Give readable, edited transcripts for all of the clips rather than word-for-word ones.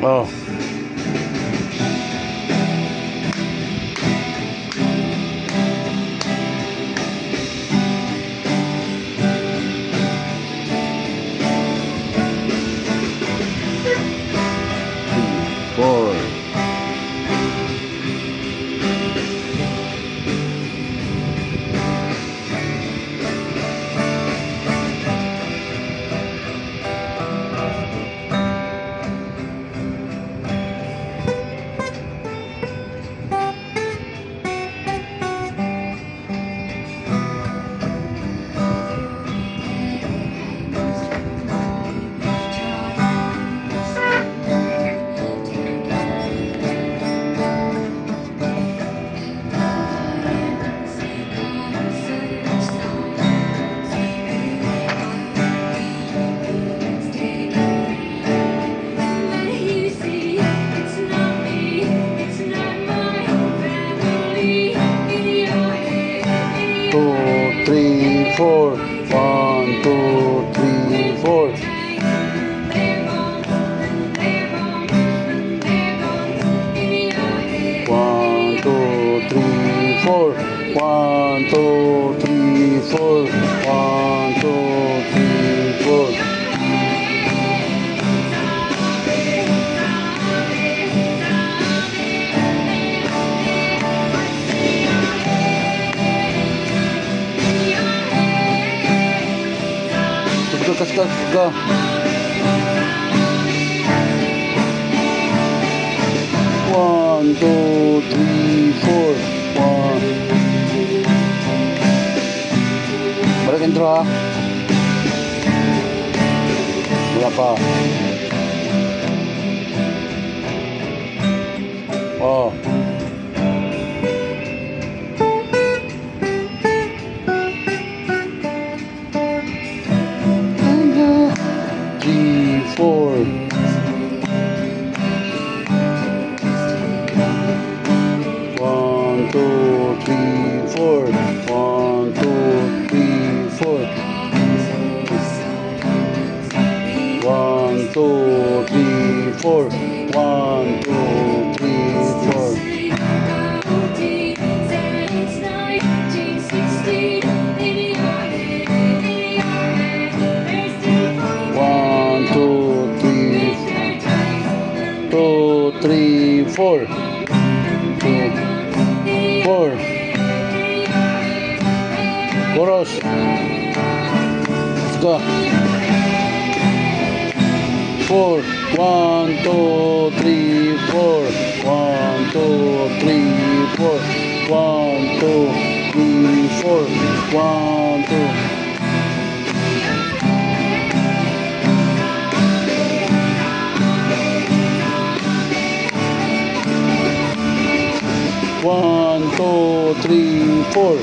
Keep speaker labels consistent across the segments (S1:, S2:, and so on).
S1: Oh. Three, four. Two, three, four. One, two, three, four. One, two, three, four. One, two, three, four. One, two, three, four. Go, go, go, go. One, two, three, four. One. Balik intro ha. Wala pa. Oh. Three, four. One, two, three, four. One, two, three, four. One, two, three, four. One, two, three, four. One, two, three, two, three, four. Two, four. Chorus. Let's go. Four. One, two, three, four. One, two, three, four. One, two, three, four. One, two. One, two, three, four.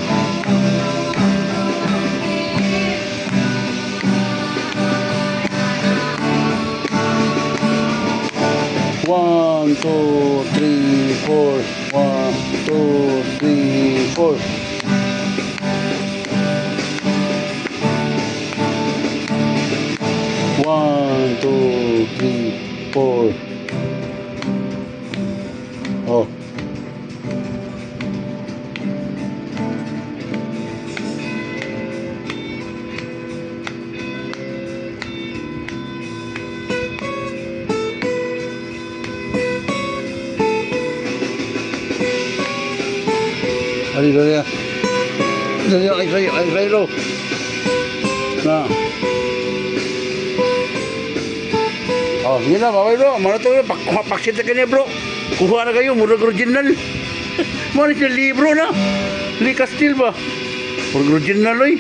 S1: One, two, three, four. One, two, three, four. One, two, three, four. Oh. Dali, dali. Dali, ay, ay, ay, ay, na. Oh, sige na, bye bro. Mano to, paksit na kanya, bro. Kuha na kayo, murag original. Mano siya libro na. Lee Castil ba? Murag original, oy.